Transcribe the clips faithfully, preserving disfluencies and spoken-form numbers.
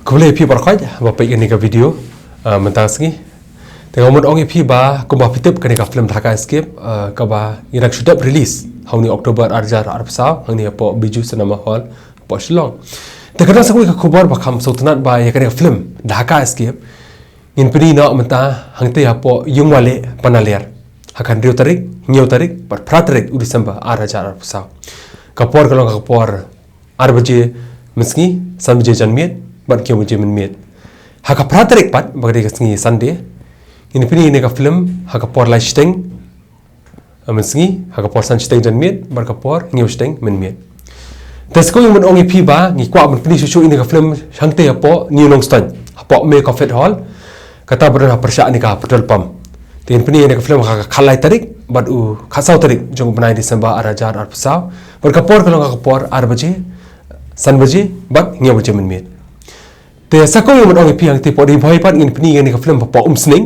Khublei ïa phi baroh ba peit ïa kane ka video mynta ka sngi. Te nga mut ong ïa phi ba kumba phi tip kane ka film Dhaka Escape kaba ngi dang shu dep release ha une u October ar hajar arphew saw hangne hapoh Bijou Cinema Hall hapoh Shillong. Te ka don sa kawei ka khubor ba kham sngewtynnat ba ïa kane ka film Dhaka Escape ngin pyni noh mynta hangtei hapoh Ïungwaleh Panaliar ha ka hynriew tarik, hynñiew tarik bad phra tarik u December ar hajar arphew saw. Ka por ka long ka por ar baje mynsngi, san baje janmiet bad hynñiew baje mynmiet. Ha ka phra tarik pat ba ka dei ka sngi Sunday ngin pyni ïa kane ka film ha ka por lai shiteng mynsngi, ha ka por san shiteng janmiet bad ka por hynñiew shiteng mynmiet. Te sa kawei ngi mut ong ïa phi ba ngi kwah ban pyni shuh shuh ïa kane ka film hangtei hapoh New Nongstoiñ hapoh May Coffee Hall. Kata ba don ha pyrshah ïa ka petrol pump. Te ngin pyni ïa kane ka film ha ka khatlai tarik bad u khatsaw tarik jong u bnai December ar hajar arphew saw. Bad ka por ka long ha ka por ar baje, san baje bad hynñiew baje mynmiet. Te sa kawei ngi mut ong ïa phi hangtei hapoh Ri Bhoi pat ngin pyni ïa kane ka film hapoh Umsning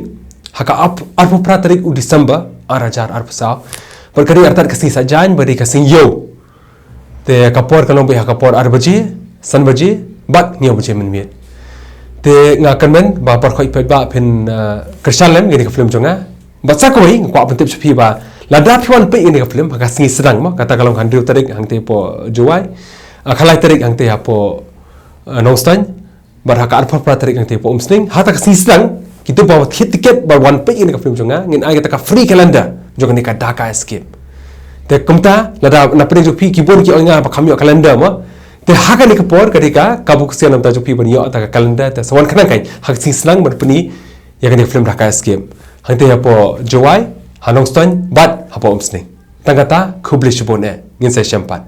ha ka arphew phra tarik u December ar hajar arphew saw. Bad ka dei artat ka sngi Saitjaiñ ba dei ka sngi Ïew. Te ka por ka long beit ha ka por ar baje, san baje bad hynñiew baje mynmiet. Te nga kyrmen ba baroh phi ba phin kyrshan lem ïa kane ka film jong nga. Bad sa kawei nga kwah pyntip sha phi ba lada phi wan peit ïa kane ka film ha ka sngi sdang mo, kata ka long hynriew tarik hangtei hapoh Jowai, khatlai tarik hangtei hapoh Nongstoiñ bad ha ka arphew phra tarik hangtei hapoh Umsning, ha kata ka sngi sdang kito ba thied tiket ba wan peit ïa kane ka film jong nga ngin ai kata ka free calendar jong kane ka Dhaka Escape. Te kumta lada na pdeng jong phi ki bun ki ong ïa nga ba kham ïoh calendar mo. Te ha kane ka por ka dei ka kabu ka sian namar jong phi ban ïoh kata ka calendar, te sa wan khnang kein ha ka sngi sdang ban pyni ïa kane ka film Dhaka Escape hangtei hapoh Jowai, ha Nongstoiñ bad hapoh Umsning. Tang kata, khublei shibun eh, ngin sa ïashem pat.